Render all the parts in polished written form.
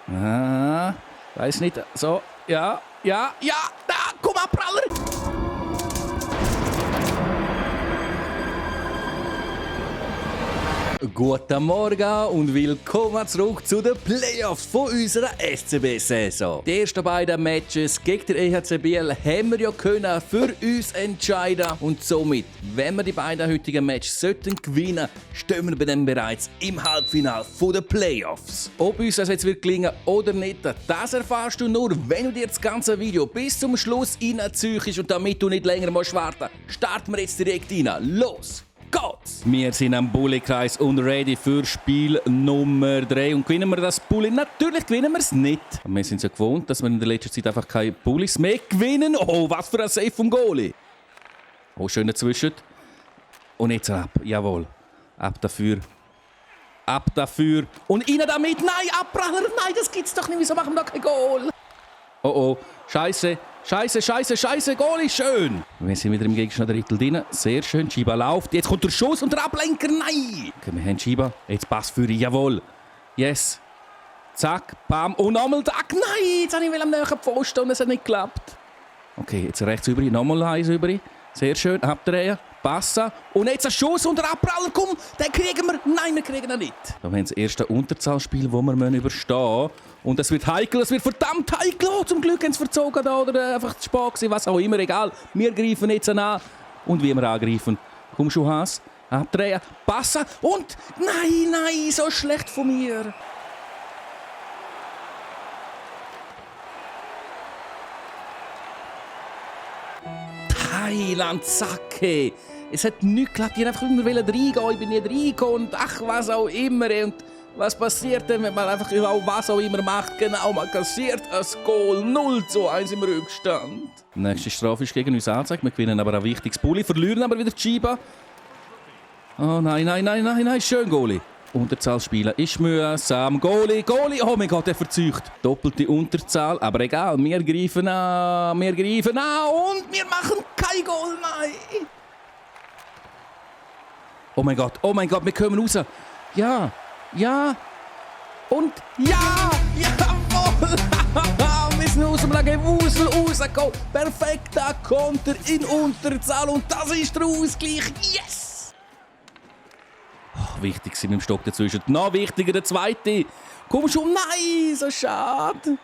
Weiß nicht. So, ja, da, komm Abpraller! Guten Morgen und willkommen zurück zu den Playoffs von unserer SCB-Saison. Die ersten beiden Matches gegen den EHC Biel haben wir ja können für uns entscheiden. Und somit, wenn wir die beiden heutigen Matches gewinnen sollten, stehen wir bei dem bereits im Halbfinale der Playoffs. Ob uns das jetzt wird gelingen oder nicht, das erfährst du nur, wenn du dir das ganze Video bis zum Schluss reinziehst. Und damit du nicht länger warten musst, starten wir jetzt direkt rein. Los! Geht's. Wir sind am Bulli-Kreis und ready für Spiel Nummer 3. Und gewinnen wir das Bulli? Natürlich gewinnen wir es nicht. Wir sind ja gewohnt, dass wir in der letzten Zeit einfach keine Bullis mehr gewinnen. Oh, was für ein Save vom Goalie. Oh, schön dazwischen. Und jetzt ab. Jawohl. Ab dafür. Ab dafür. Und rein damit. Nein, Abpraller. Nein, das gibt's doch nicht. Wieso machen wir da kein Goal? Oh, oh. Scheiße. Scheiße, Goal ist schön. Wir sind wieder im gegnerischen Drittel drin. Sehr schön, Chiba läuft. Jetzt kommt der Schuss und der Ablenker. Nein! Okay, wir haben Chiba. Jetzt Pass für ihn. Jawohl. Yes. Zack, bam. Und nochmal Zack. Nein, jetzt habe ich am nächsten Pfosten und es hat nicht geklappt. Okay, jetzt rechts über. Nochmal eins über. Sehr schön. Abdrehen. Passen. Und jetzt ein Schuss und der Abpraller. Komm, den kriegen wir. Nein, wir kriegen ihn nicht. Da haben wir das erste Unterzahlspiel, das wir überstehen müssen. Und es wird heikel, es wird verdammt heikel. Oh, zum Glück haben sie verzogen da, oder einfach zu spät gewesen, was auch immer, egal. Wir greifen jetzt an. Und wie wir angreifen. Komm schon, Haas. Abdrehen. Passen. Und nein, so schlecht von mir. Thailand, Zacke. Es hat nichts geklappt. Ich wollte einfach immer reingehen. Ich bin nicht reingekommen. Und ach, was auch immer. Und was passiert denn, wenn man einfach was auch immer macht? Genau, man kassiert ein Goal. 0:1 im Rückstand. Die nächste Strafe ist gegen uns angezeigt. Wir gewinnen aber ein wichtiges Bulli. Verlieren aber wieder die Chiba. Oh nein. Schön, Goalie. Unterzahl spielen ist mühsam. Goalie. Oh mein Gott, der verzeugt. Doppelte Unterzahl. Aber egal, wir greifen an. Und wir machen kein Goal. Nein. Oh mein Gott, wir kommen raus. Ja. Und ja! Jawohl! Wir sind aus dem Gewusel rausgekommen. Perfekter Konter in Unterzahl. Und das ist der Ausgleich. Yes! Oh, wichtig sind mit dem Stock dazwischen. Noch wichtiger der zweite. Komm schon, nein, so schade.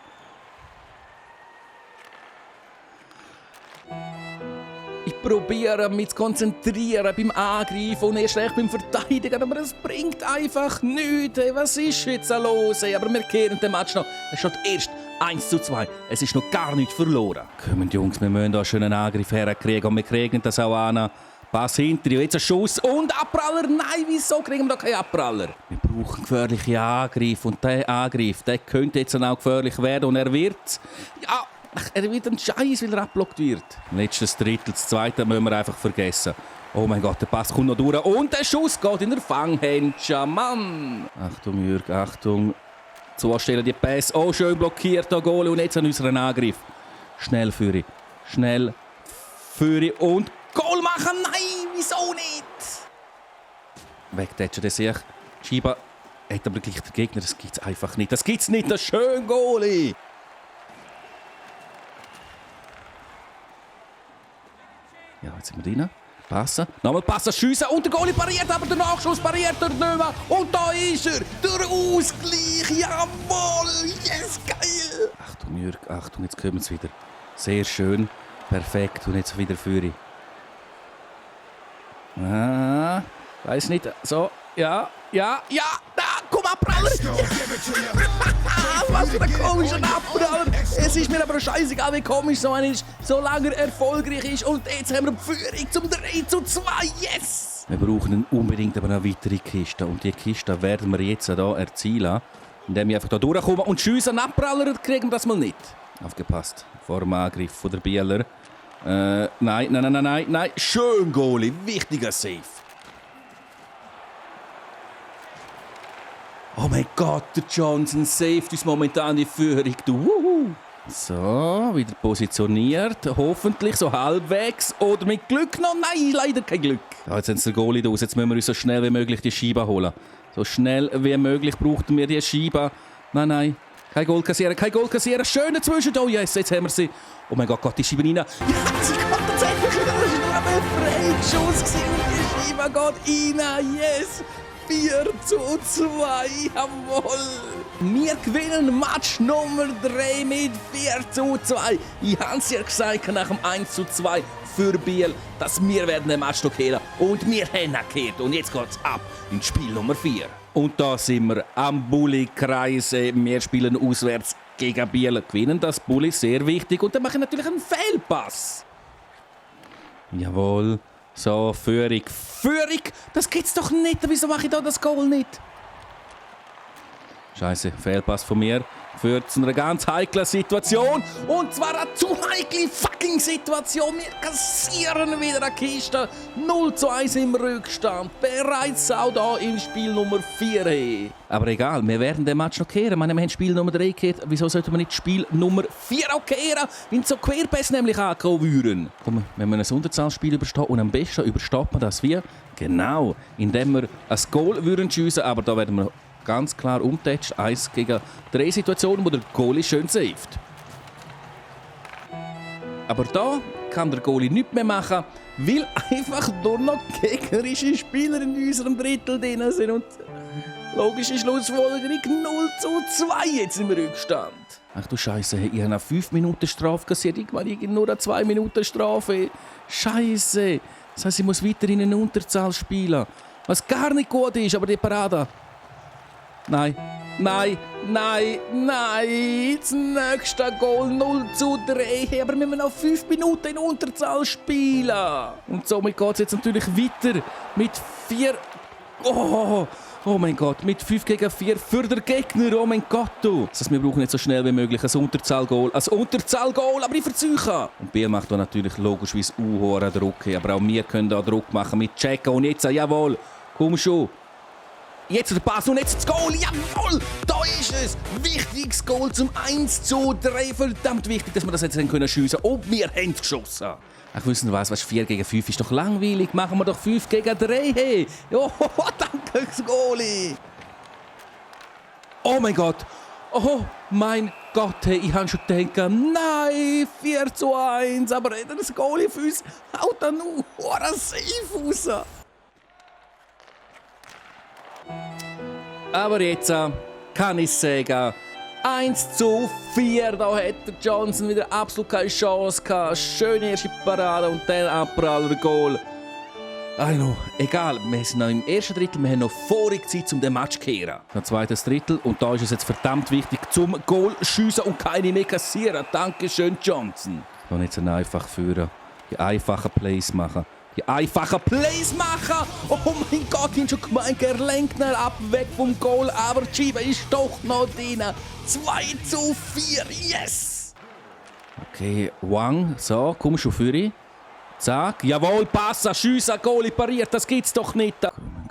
Ich probiere mich zu konzentrieren beim Angreifen und erst recht beim Verteidigen, aber es bringt einfach nichts. Hey, was ist jetzt los? Hey, aber wir kehren den Match noch. Es steht erst 1:2. Es ist noch gar nicht verloren. Kommen Jungs, wir müssen da einen schönen Angriff herkriegen und wir kriegen das auch an. Pass hinter, jetzt ein Schuss und Abpraller. Nein, wieso kriegen wir da keinen Abpraller? Wir brauchen gefährliche Angriffe und der Angriff, der könnte jetzt auch gefährlich werden und er wird... Ja, er wird ein Scheiß, weil er abblockt wird. Letztes Drittel, das zweite müssen wir einfach vergessen. Oh mein Gott, der Pass kommt noch durch. Und der Schuss geht in der Fanghändchen. Mann! Achtung, Jürg, Achtung. Zustellen die Pässe. Oh, schön blockiert, der Goal. Und jetzt an unseren Angriff. Schnell Führer. Und Goal machen. Nein, wieso nicht? Wegtatschen, der sich. Chiba hat aber gleich den Gegner. Das gibt's einfach nicht. Das gibt's nicht. Das schön Goalie. Ja, jetzt sind wir drin. Passen. Nochmal passen, schiessen. Und der Goalie pariert, aber der Nachschuss pariert er nicht mehr. Und da ist er. Der Ausgleich. Jawohl. Yes, geil. Achtung, Jürg. Achtung, jetzt kommen sie wieder. Sehr schön. Perfekt. Und jetzt wieder Führer. Weiß nicht. So. Ja. Da, komm, Abpraller. Was für ein komischer Abpraller. Es ist mir aber scheißegal, wie komisch so einer ist, solange er erfolgreich ist. Und jetzt haben wir die Führung zum 3:2. Yes! Wir brauchen unbedingt aber eine weitere Kiste. Und die Kiste werden wir jetzt hier erzielen, indem wir einfach hier durchkommen und schiessen. Abpraller kriegen wir das mal nicht. Aufgepasst. Vor dem Angriff von der Bieler. Nein. Schön, Goalie. Wichtiger Save. Oh mein Gott, der Johnson saved uns momentan die Führung. So, wieder positioniert. Hoffentlich so halbwegs. Oder mit Glück noch. Nein, leider kein Glück. Ja, jetzt sind sie der Goalie aus. Jetzt müssen wir uns so schnell wie möglich die Scheibe holen. So schnell wie möglich brauchten wir die Scheibe. Nein. Kein Goal kassieren, kein Goal kassieren. Schön dazwischen. Oh yes, jetzt haben wir sie. Oh mein Gott, die Scheibe rein. Ja, sie geht tatsächlich wieder. Das war nur ein Freischuss. Die Scheibe geht rein. Yes. 4:2. Jawohl. Wir gewinnen Match Nummer 3 mit 4:2. Ich habe es ja gesagt nach dem 1:2 für Biel, dass wir den Match noch kehren. Und wir haben gekehrt. Und jetzt geht es ab ins Spiel Nummer 4. Und da sind wir am Bulli-Kreise. Wir spielen auswärts gegen Biel. Gewinnen das Bulli, sehr wichtig. Und dann mache ich natürlich einen Fehlpass. Jawohl. So, Führung. Führung! Das gibt's doch nicht. Wieso mache ich da das Goal nicht? Scheiße, Fehlpass von mir. Führt zu einer ganz heiklen Situation. Und zwar eine zu heikle fucking Situation. Wir kassieren wieder eine Kiste. 0:1 im Rückstand. Bereits auch da im Spiel Nummer 4. Aber egal, wir werden den Match noch kehren. Wir haben Spiel Nummer 3 gekehrt. Wieso sollten wir nicht Spiel Nummer 4 auch kehren? Wenn so Querpass nämlich angekommen würden. Komm, wenn wir ein Unterzahlspiel überstehen und am besten übersteht man das wie? Genau, indem wir ein Goal würden schiessen. Aber da werden wir ganz klar umgetatscht. 1 gegen 3 Situationen, wo der Goalie schön saved. Aber da kann der Goalie nichts mehr machen, weil einfach nur noch gegnerische Spieler in unserem Drittel drin sind. Und logische Schlussfolgerung 0:2 jetzt im Rückstand. Ach du Scheiße, ich habe nach 5 Minuten Strafe kassiert. Ich meine, ich nur eine 2 Minuten Strafe. Scheiße. Das heisst, ich muss weiterhin in Unterzahl spielen. Was gar nicht gut ist, aber die Parade. Nein, nein, nein, nein. Das nächste Goal 0:3. Aber wir müssen noch 5 Minuten in Unterzahl spielen. Und somit geht es jetzt natürlich weiter mit 4. Oh mein Gott, mit 5 gegen 4 für den Gegner. Oh mein Gott, du. Das heißt, wir brauchen jetzt so schnell wie möglich ein Unterzahlgoal. Aber ich verzeihe. Und Biel macht da natürlich logischerweise hohen Druck. Aber auch wir können da Druck machen mit Checken. Und jetzt, jawohl, komm schon. Jetzt der Pass und jetzt das Goal. Jawohl, da ist es. Wichtiges Goal zum 1:3. Verdammt wichtig, dass wir das jetzt schiessen können. Und wir haben es geschossen. Ich wüsste was, 4 gegen 5 ist doch langweilig. Machen wir doch 5 gegen 3. Hey. Oh, danke, das Goalie. Oh mein Gott. Oh mein Gott, hey, ich habe schon gedacht, nein, 4:1. Aber das Goalie für uns haut dann nur safe raus. Aber jetzt kann ich sagen, 1:4, da hat der Johnson wieder absolut keine Chance gehabt. Schöne erste Parade und dann Abpraller Goal. Also, egal, wir sind noch im ersten Drittel, wir haben noch vorig Zeit, um den Match zu kehren. Noch zweites Drittel und da ist es jetzt verdammt wichtig, zum Goal schiessen und keine mehr kassieren. Dankeschön, Johnson. Und jetzt einfach führen, die einfachen Plays machen. Oh mein Gott, ich habe schon gemeint, er lenkt ihn ab, weg vom Goal, aber die Scheibe ist doch noch drin. 2:4, yes! Okay, Wang, so, komm schon für ihn. Zack, jawohl, Passa, schiessen, Goalie pariert, das gibt's doch nicht.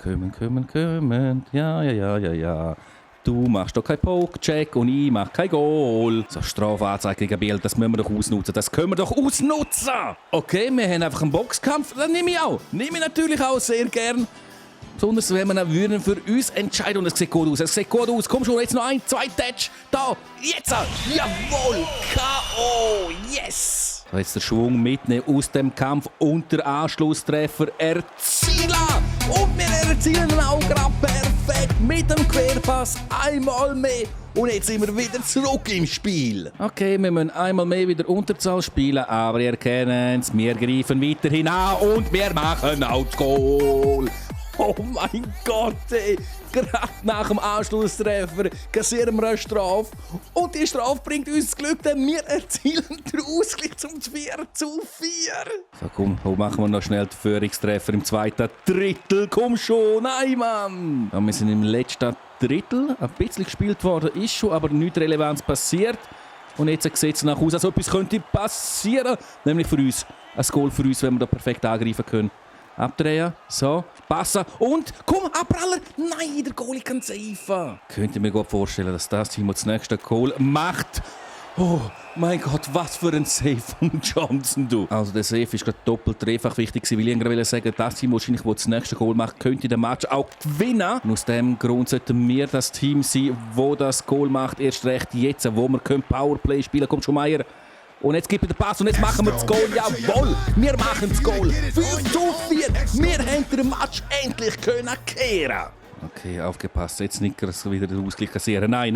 Kommen, ja. Du machst doch keinen Poke-Check und ich mach kein Goal. So, Strafanzeige gegen Biel, das müssen wir doch ausnutzen. Das können wir doch ausnutzen. Okay, wir haben einfach einen Boxkampf. Das nehme ich auch. Nehme ich natürlich auch sehr gern. Besonders wenn wir würden für uns entscheiden. Und es sieht gut aus. Komm schon, jetzt noch 1, 2 Touch. Da, jetzt. Jawohl, K.O. Yes. So, jetzt der Schwung mitnehmen aus dem Kampf und der Anschlusstreffer erzielen. Und wir erzielen ihn auch gerade perfekt mit dem Querpass. Einmal mehr. Und jetzt sind wir wieder zurück im Spiel. Okay, wir müssen einmal mehr wieder Unterzahl spielen, aber ihr kennt es. Wir greifen weiterhin an und wir machen auch das Goal. Oh mein Gott, ey. Gerade nach dem Anschlusstreffer kassieren wir eine Strafe. Und die Strafe bringt uns das Glück, denn wir erzielen den Ausgleich zum 4:4. So, komm, machen wir noch schnell den Führungstreffer im zweiten Drittel. Komm schon, nein, Mann! Ja, wir sind im letzten Drittel. Ein bisschen gespielt worden ist schon, aber nichts Relevanz passiert. Und jetzt sieht es nach aus, als ob etwas könnte passieren. Nämlich für uns. Ein Goal für uns, wenn wir da perfekt angreifen können. Abdrehen, so, passen und komm, Abpraller! Nein, der Goalie kann safen. Könnt ihr mir gut vorstellen, dass das Team das nächste Goal macht? Oh mein Gott, was für ein Save von Johnson, du. Also der Save ist gerade doppelt dreifach wichtig, weil ich irgendwie sagen, das Team wahrscheinlich, das nächste Goal macht, könnte den Match auch gewinnen. Und aus dem Grund sollten wir das Team sein, das das Goal macht. Erst recht jetzt, wo wir Powerplay spielen können. Kommt schon Meier. Und jetzt gibt er den Pass und jetzt machen wir das Goal. Jawohl, wir machen das Goal. 5:4. Wir haben den Match endlich kehren. Okay, aufgepasst. Jetzt nicht wieder den Ausgleich kassieren. Nein.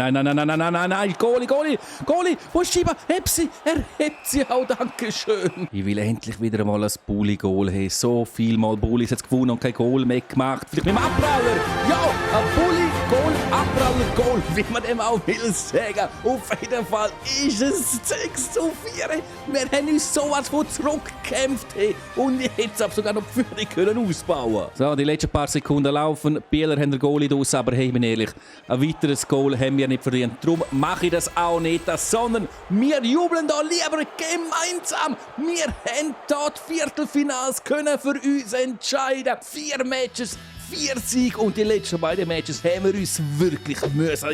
Goalie. Wo ist Schieber? Heb sie. Er hebt sie auch. Dankeschön. Ich will endlich wieder mal ein Bulli-Goal haben. So viel Mal Bullis jetzt gewonnen und kein Goal mehr gemacht. Vielleicht mit dem Abpraller. Ja, ein Bulli-Goal, Abpraller-Goal, wie man dem auch will sagen. Auf jeden Fall ist es 6:4. Wir haben uns sowas von zurückgekämpft. Und jetzt habe sogar noch die Führung ausbauen. So, die letzten paar Sekunden laufen. Bieler haben den Goalie draus, aber hey, ich bin ehrlich, ein weiteres Goal haben wir nicht verdient. Darum mache ich das auch nicht, sondern wir jubeln da lieber gemeinsam. Wir haben dort Viertelfinals können für uns entscheiden. 4 Matches, 4 Siege und die letzten beiden Matches haben wir uns wirklich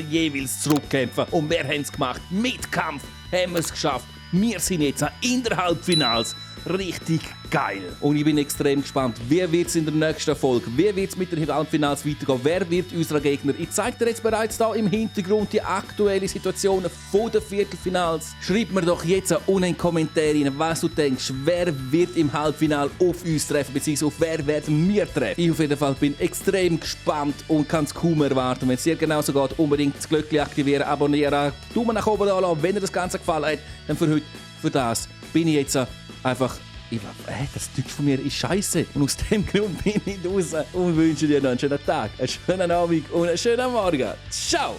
jeweils zurückkämpfen. Und wir haben es gemacht. Mit Kampf haben wir es geschafft. Wir sind jetzt in der Halbfinals. Richtig geil. Und ich bin extrem gespannt, wie wird es in der nächsten Folge, wie wird es mit den Halbfinals weitergehen, wer wird unser Gegner. Ich zeige dir jetzt bereits hier im Hintergrund die aktuelle Situation der Viertelfinals. Schreib mir doch jetzt unten in die Kommentare rein, was du denkst, wer wird im Halbfinale auf uns treffen, beziehungsweise auf wer werden wir treffen. Ich auf jeden Fall bin extrem gespannt und kann es kaum erwarten. Wenn es dir genauso geht, unbedingt das Glöckchen aktivieren, abonnieren, Daumen nach oben da lassen, wenn dir das Ganze gefallen hat. Dann für heute, für das, bin ich jetzt einfach, das Deutsch von mir ist scheiße. Und aus dem Grund bin ich raus und wünsche dir noch einen schönen Tag, einen schönen Abend und einen schönen Morgen. Ciao!